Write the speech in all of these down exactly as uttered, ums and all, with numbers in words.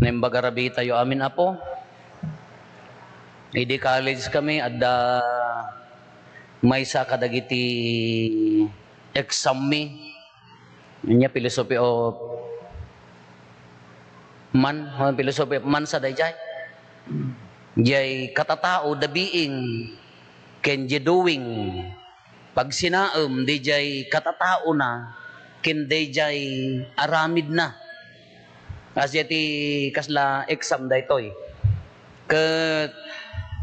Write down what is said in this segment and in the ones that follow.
Naimbag a rabii tayo amin, Apo. Idi college kami, adda maysa kadagiti exam mi. Ania, philosophy of man, oh, philosophy of man sa dayjay. Jay katatao, the being, ken jay doing. Pagsinaem, dayjay katataona, ken dayjay aramidna. Kasdiay ti kasla exam daytoy. Ket,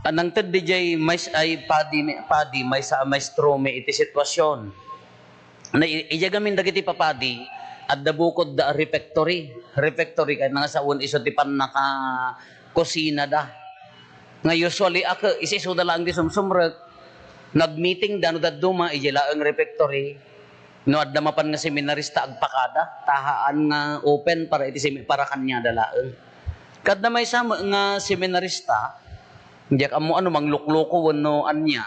ah, nangted dayjay mais-, ay, padi, padi, maysa a maestro mi iti sitwasyon. Na, i-, idiay gamin dagiti papadi, adda bukodda a refectory. Refectory, ket nangasawen isu ti pannakakusinada. Nga usually, a, ke-, isuda laeng ti sumsumrek, nagmeetingda no dadduma, idiay laeng refectory. No adda mapan nga seminarista, agpakada. Ta haan nga open para iti semi-, para kaniada laeng. Ket adda maysa met nga seminarista, diak ammo no manglukloko wenno ania.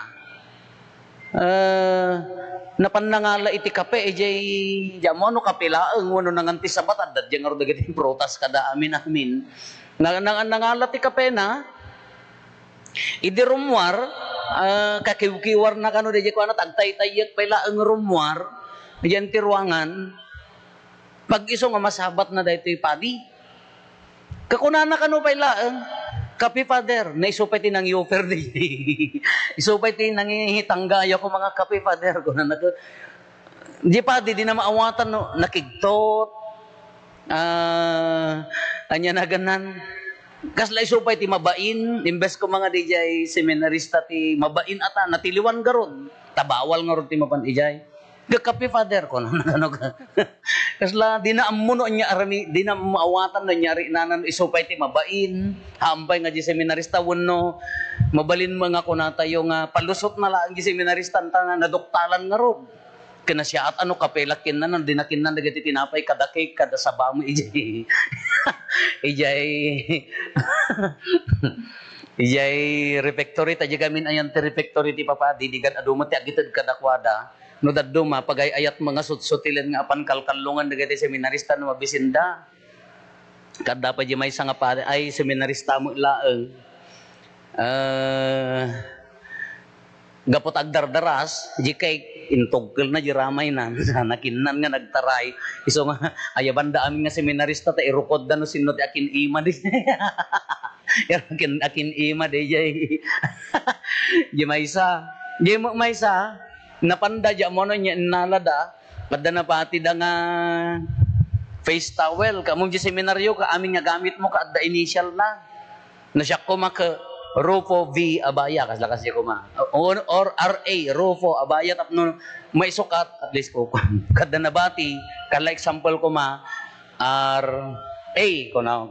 Eh, napan nangala iti kape, idiay, diak ammo no kape laeng wenno nangan ti sabat, adda diay ngarud dagiti prutas kada amin-amin. Na, na, nangala ti kapena, idi rummuar, ah, kakiwkiwarna kano daydiay kuana, tagtaytayyek pay laeng rummuar, diyan ti ruangan, pag-isu nga masabatna daytoy padi. Kakunana kano pay laeng, "Kape, Father." Na isu pay ti nangi-offer di. Isu pay ti nangitangga, "Ayaw ko mga kape, Father." Kunana ket, di padi, dina maawatan no nakigtot. Ah, ania nagannan? Kasla isu pay ti mabain, imbes ko mga dayjay seminarista ti mabain ata, natiliwan garud. Ta bawal ngarud ti mapan ijay. "Kakape, Father," kunana kano. Kasla, dina ammo no ania arami, dina ammo awatan no ania riknana no isu pay ti mabain. Haan pay nga di seminarista wenno mabalin met nga kunatayo nga palusotna laeng di seminarista ta naduktalan ngarud. Ken nasiaat a no kape la kinnan, dina kinnan dagiti tinapay kada cake, kada saba met ijay, ijay, ijay refectory, ta diay gamin ayan ti refectory ti papadi, digan adu met ti agited kadakuada. No dadduma, pagay-ayat met nga sutsutilen nga apan kalkallongan dagiti seminarista no mabisinda. Ket adda pay diay maysa nga padi, ay, seminarista met laeng. Eh, gapu ta agdardaras, diay cake, intugkelna diay ramayna. Nakinnan nga nagtaray. Isu nga, ayabanda amin nga seminarista, ta irukodda no sinno ti akin-ima di. Akin, akin-ima di, diay. Diay maysa. Diay met maysa. Napanda, diay ammo no ania innalada. Adda napatida nga face towel. Ket ammo diay seminaryo, ket amin nga gamitmo, ket adda initialna. No siak koma ket Rufo V Abaya, kasla kasdiay koma. Or, or R A, Rufo Abaya, tapno maisukat, at least ko, ket adda nabati, kasla example koma, R A, kuna.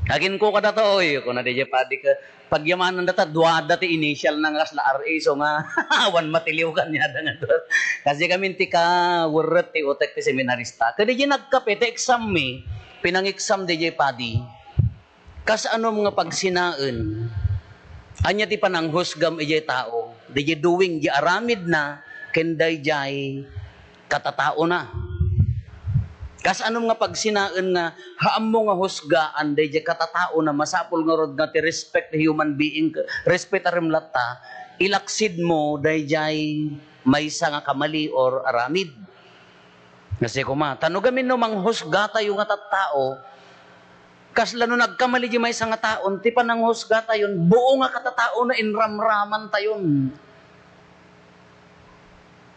Aginko kadatoy, kuna daydiay padi ket pagyamananda ta duada ti initialna nga kasla R A, isu nga awan matiliw kaniada nga dua. Kasdiay gamin ti kawerret ti utek ti seminarista. Ket daydiay nagkape ti exam mi, pinang-exam daydiay padi. Kas anum nga pagsinaen? Ania ti pananghusgam idiay tao? Daydiay doing, diay aramidna, ken daydiay katataona. Kas anum nga pagsinaen nga haammo nga husgaan daydiay katataona, masapul ngarud nga ti respect the human being, respetarem latta, ilaksidmo daydiay maysa nga kamali or aramid. Kasi kuma, ta no gamin no manghusgatayo nga tattao, kasla no nagkamali di maysa nga taon, ti pananghusgatayon, buo nga katataona inramramantayon.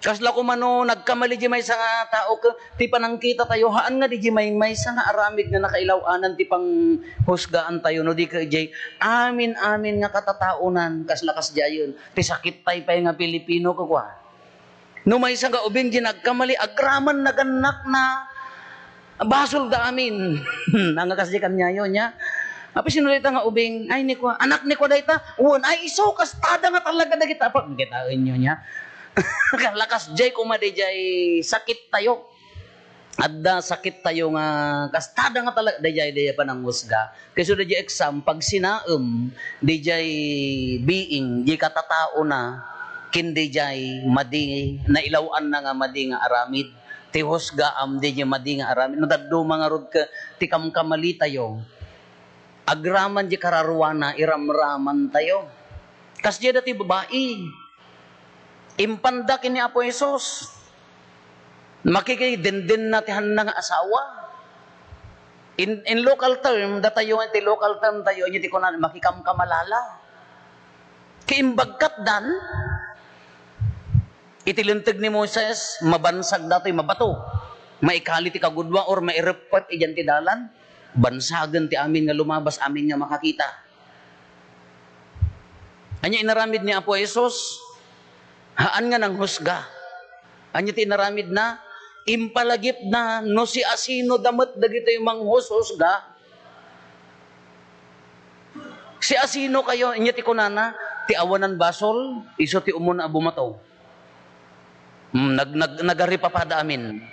Kasla koma no nagkamali di maysa nga tao ket ti panangkitatayo, haan nga di di may-, maysa nga aramid nga nakailaw-anan ti panghusgaantayo, no di ket idiay amin-amin nga katataonan, kasla kasdiayen, ti sakittay pay nga Pilipino, kukua. No maysa nga ubing di nagkamali, agraman nagannakna, basolda amin. Nga kasdi kaniayo, nia. Apay, sino dayta nga ubing? Ay, ni kua, anak ni kua dayta? Wen, ay, isu, kastada nga talaga dagita. Apay, kitaenyo, nia. Lakas jay koma dayjay sakittayo. Adda sakittayo nga kastada nga talaga dayjay, dayjay pananghusga. Kayso dayjay exam, pagsinaem, dayjay being, di katataona, ken dayjay madi, nailaw-anna nga madi nga aramid. ti husgaam, diay madi nga aramid. No dadduma ngarud ket ti kamkamalitayo, agraman diay kararuana, iramramantayo. Kasdiay daytoy babai, impanda ken ni Apo Jesus. Makikidendennana ti hanna nga asawa. In, in local term, datayo nga ti local term tayo, anya ti kunana, makikamkamalala. Ket imbagkatdan, iti linteg ni Moises, mabansag datoy mabato. Maikali ti kagudua or maireppet idiay ti dalan. Bansagen ti amin nga lumabas, amin nga makakita. Ania inaramid ni Apo Jesus? Haan nga nanghusga. Ania ti inaramidna? Impalagipna no siasinoda met dagitoy manghusga. Siasinokayo? Ania ti kunana? Ti awanan basol, isu ti umuna a bumato. Hmm, nag-, nag-, nagaripapada amin.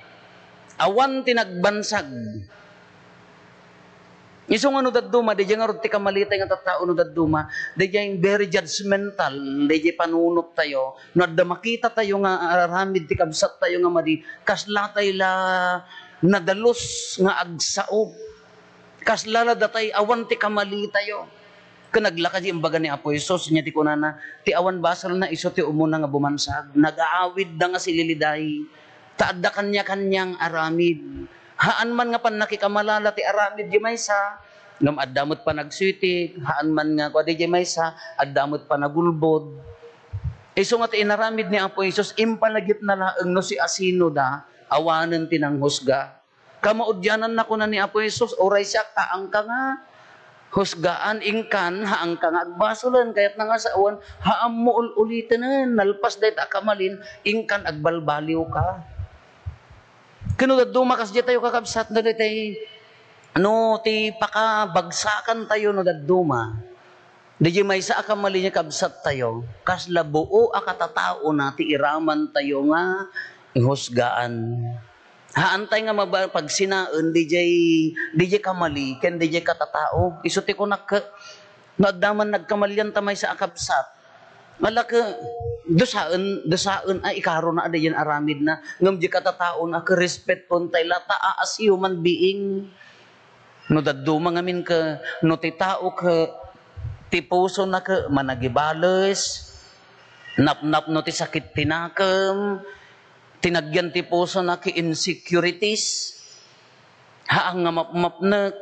Awan ti nagbansag. Isu nga no dadduma, diay ngarud ti kamalita nga tattao no dadduma, diay very judgmental, diay panunot tayo, no adda makita tayo nga aramid ti kabsat tayo nga madi, kasla tay la nadalus nga agsao. Kasla la datay awan ti kamalitayo. Ken naglaka diay imbaga ni Apo Jesus, ania ti kunana, ti awan basolna isu ti umuna nga bumansag. Nag-aawidda nga sililiday. Ta adda kaniakaniang aramid. Haan man nga pannakikamalala ti aramid diay maysa, ngem adda met panagsitik, haan man nga kua diay maysa, adda met panagulbod. Isu nga ti inaramid ni Apo Jesus, impalagipna laeng no siasinoda, awanen ti nanghusga. Kamaudiananna, kuna ni Apo Jesus, uray siak, haanka nga husgaan, inkan, haanka nga agbasolen, kayatna nga sawen, haanmo ul-ulitenen, nalpas dayta a kamalin, inkan agbalbaliwka. Ken no dadduma, kasdiay tayo, kakabsat, no daytay, no ti pakabagsakan tayo, no dadduma, diay maysa a kamalin nga kabsat tayo, kasla buo a katataona ti iraman tayo nga husgaan. Haantay nga maba-, pagsinaen diay, diay kamali ken diay katatao. Isu ti kunak, no adda man nagkamalian ta maysa a kabsat, ala ket dusaen, dusaen a ikaruna a diay aramidna, ngem diay katataona ket respetton tay la ta as human being. No dadduma ngamin ket no ti tao ket ti pusona ket managibales, napnapno ti sakit ti nakem, tinagyan ti pusona ket insecurities, haan nga mapmapnek,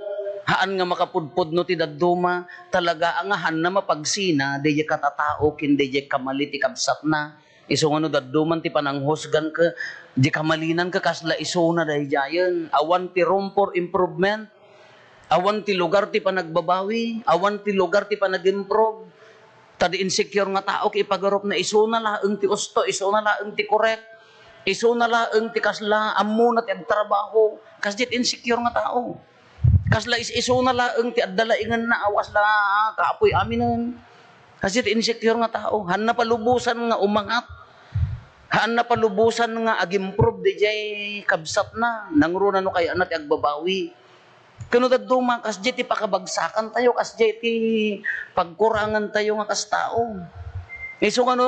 haan nga makapudpudno ti dadduma, talaga a nga haanna mapagsina diay katatao ken diay kamali ti kabsatna. Isu nga no dadduman ti pananghusgan ket diay kamalinan ket kasla isuna daydiayen. Awan ti room for improvement. Awan ti lugar ti panagbabawi. Awan ti lugar ti panag-improve. Ta diay insecure nga tao ket ipagarupna isuna laeng ti usto, isuna laeng ti korek, isuna laeng ti kasla ammona ti agtrabaho. Kasdiay insecure nga tao. Kasla is-isuna laeng ti adda laingenna a kasla kapoy aminen. Kasdiay insecure nga tao. Haanna palubosan nga umangat. Haanna palubosan nga agimprove diay kabsatna. Nangruna no kayatna ti agbabawi. Ken no dadduma, kasdiay ti pakabagsakan tayo, kasdiay ti pagkurangan tayo nga kas tao. Isu nga no,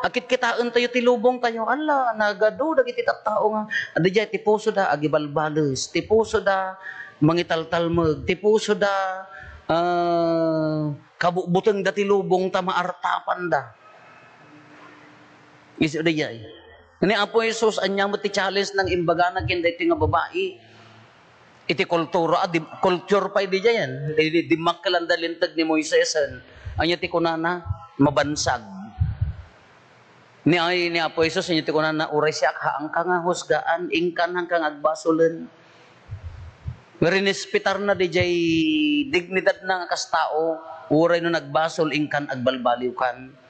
akitkitaen tayo ti lubong tayo, ala, nagadu dagiti tattao nga, adda diay ti pusoda, agibalbales, ti pusoda, mangitaltalmeg, ti pusoda, ah, kabutbutengda ti lubong ta maartapanda. Isu daydiay. Ni Apo Jesus, ania met ti challenge nga imbagana ken daytoy nga babai? Iti kultura, ah, di, culture pay daydiayen. Di, di, dimmakkelanda linteg ni Moises, eh. Ania ti kunana? Mabansag. Ni, ay, ni Apo Jesus, ania ti kunana? Uray siak, haanka nga husgaan, inkan haanka nga agbasolen. Rinespetarna daydiay dignidadna nga kas tao, uray no nagbasol, inkan agbalbaliwkan.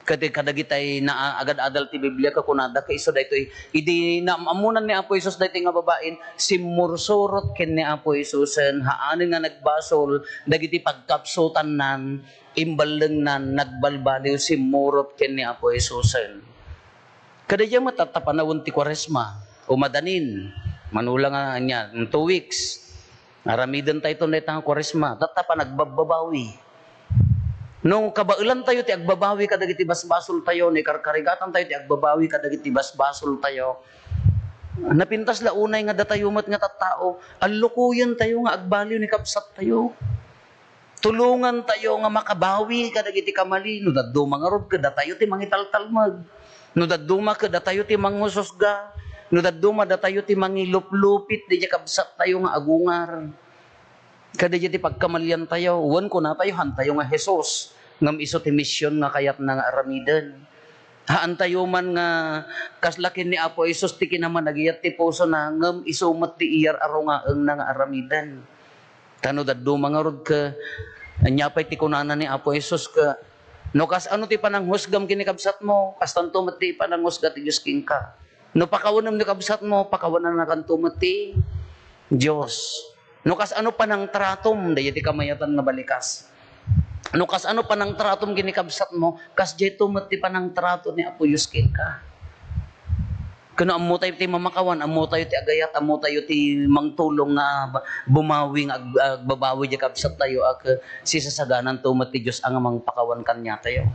Ket kadagitay naagad-adal ti Biblia, kakunada, ket isu daytoy, idi naam-ammonan ni Apo Jesus daytoy nga babain, simmursurot ken ni Apo Jesusen, haanen nga nagbasol dagiti pagkapsutannan, imballengnan, nagbalbaliw, simmurot ken ni Apo Jesusen. Kadaydiay met, tatta panawen ti Kuaresma, o madanin, mano la nga ania, two weeks. Aramiden tayton dayta nga Kuaresma, tatta panagbabawi. No kabaelan tayo ti agbabawi kadagiti basbasol tayo, no ikarkarigatan tayo ti agbabawi kadagiti basbasol tayo, Napintas la unay nga datayo met nga tattao, allukoyentayo nga agbaliw ni kabsattayo. Tulongantayo nga makabawi kadagiti kamali. No dadduma ngarud, ket datayo ti mangitaltalmeg. No dadduma, ket datayo ti manghushusga. No dadduma, datayo ti mangiluplupit daydi kabsattayo nga agungar. Kadaydi ti pagkamaliantayo. Wen kunatayo, haantayo nga Jesus, ngem isu ti mision nga kayatna nga aramiden. Haantayo man nga kasla ken ni Apo Jesus ti kinamanagayat ti pusona, ngem isu met ti iyar-arungaengna nga aramiden. Ta no dadduma ngarud, ket ania pay ti kunana ni Apo Jesus, ket no kasano ti pananghusgam ken ni kabsatmo, kastanto met ti pananghusga ti Dios kenka. No pakawanem ni kabsatmo, pakawanannakanto met ti Dios. No kasano panangtratom, daydi kamayatan nga balikas. No kasano panangtratom ken ni kabsatmo, kasdiayto met ti panangtrato ni Apo Dios kenka. Ket no ammotayo ti mamakawan, ammotayo ti agayat, ammotayo ti mangtulong nga ba-, bumawi nga ag-, agbabawi diay kabsattayo, a ket sisasagananto met ti Dios a nga mangpakawan kaniatayo.